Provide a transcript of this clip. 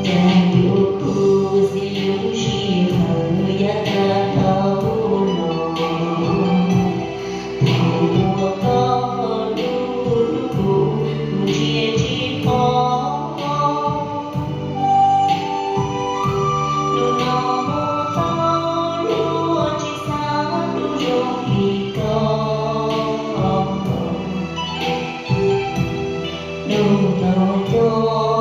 Cas yuav khuv xim lub sij hawm yav tag dhau los, thaum uas koj hlub hlub kuv, kuv ntsia tsis pom. Hnub no mus tau luag tsis xav hlub zoo li koj. Ntuj los cog